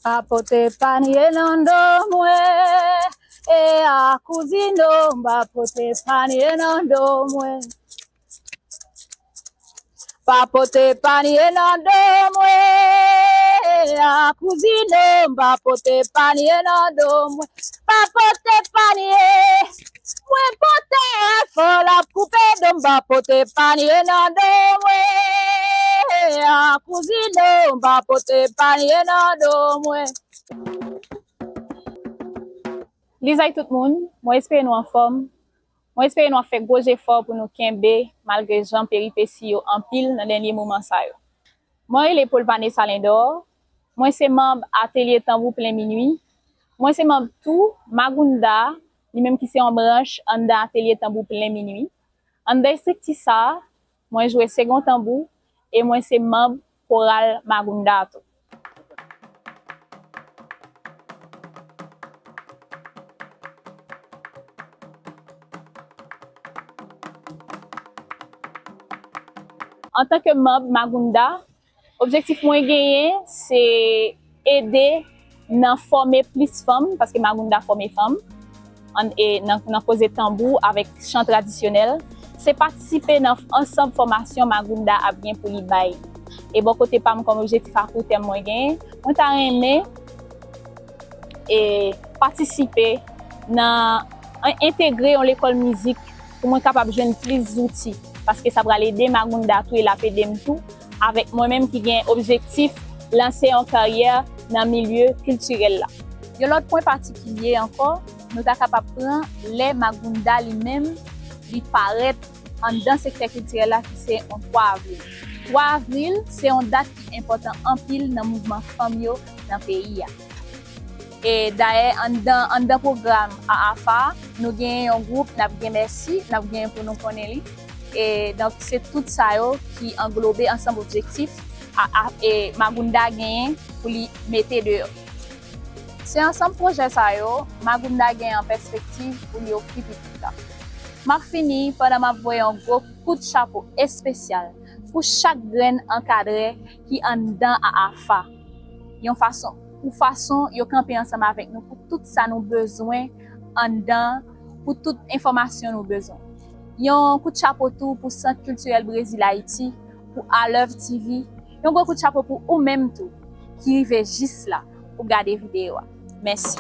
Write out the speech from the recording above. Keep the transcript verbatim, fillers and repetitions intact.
Pa pote panye nan do mwen, e a kouzino, m pa pote panye nan do mwen. Pa pote panye nan do mwen, a kouzino, m pa pote panye nan do mwen. Pa pote panye, mwen pote fò l ap koupe do m, pa pote panye nan do mwen. A kouzino, m pa pote panye nan do mwen. Lizay tout moun, mwen espere nou anfòm. Mwen espere nou ap fè gwo jefò pou nou kenbe, malgre jan peripesi yo anpil nan dènye moman sa yo. Mwen rele Paul Vanessa Lindor. Mwen se manb Atelye Tanbou Plen Minwi. Mwen se manb tou Magounda, li menm ki se yon branch anndan Atelye Tanbou Plen Minwi. Anndan estrikti sa a, mwen jwe segon tanbou e mwen se manb koral Magounda a tou. Antanke manb Magounda, objektif mwen genyen, se ede nan fòme plis fanm, paske Magounda fòme fanm, an, e nan, nan koze tanbou avèk chan tradisyonèl, se patisipe nan ansanm fòmasyon Magounda ap gen pou li bay. E bò kote pa m, kòm objektif a kou tèm mwen genyen, mwen ta renmen e patisipe nan en-, entegre yon lekòl mizik pou mwen kapab jwenn plis zouti, paske sa pral ede Magounda tou e l ap ede m tou, avèk mwen menm ki gen objektif lanse yon karyè nan milye kiltirèl la. Yon lòt pwen patikilye ankò, nou ta kapab pran lè Magounda li menm li parèt anndan sektè kiltirèl la ki se yon twa avril. Twa avril se yon dat ki enpòtan anpil nan mouvman fanm yo nan peyi a. E dayè, anndan, anndan pwogram A A F A, nou genyen yon gwoup, n ap gen Mèsi, n ap genyen Pou Nou Konnen Li. E donk, se tout sa yo ki anglobe ansanm objektif a, a, e Magounda genyen pou li mete deyò. Se ansanm pwojè sa yo Magounda gen an pèspektiv pou li ofri piblik la. M ap fini pandan m ap voye yon gwo kout chapo espesyal pou chak grenn ankadrè ki anndan A A F A. Yon fason, pou fason yo kanpe ansanm avèk nou pou tout sa nou bezwen anndan, pou tout enfòmasyon nou bezwen. Yon kout chapo tou pou Sant Kiltirèl Brezil Ayiti, pou Alèv T V. Yon gwo kout chapo pou ou menm tou ki rive jis la pou gade videyo a. Mèsi.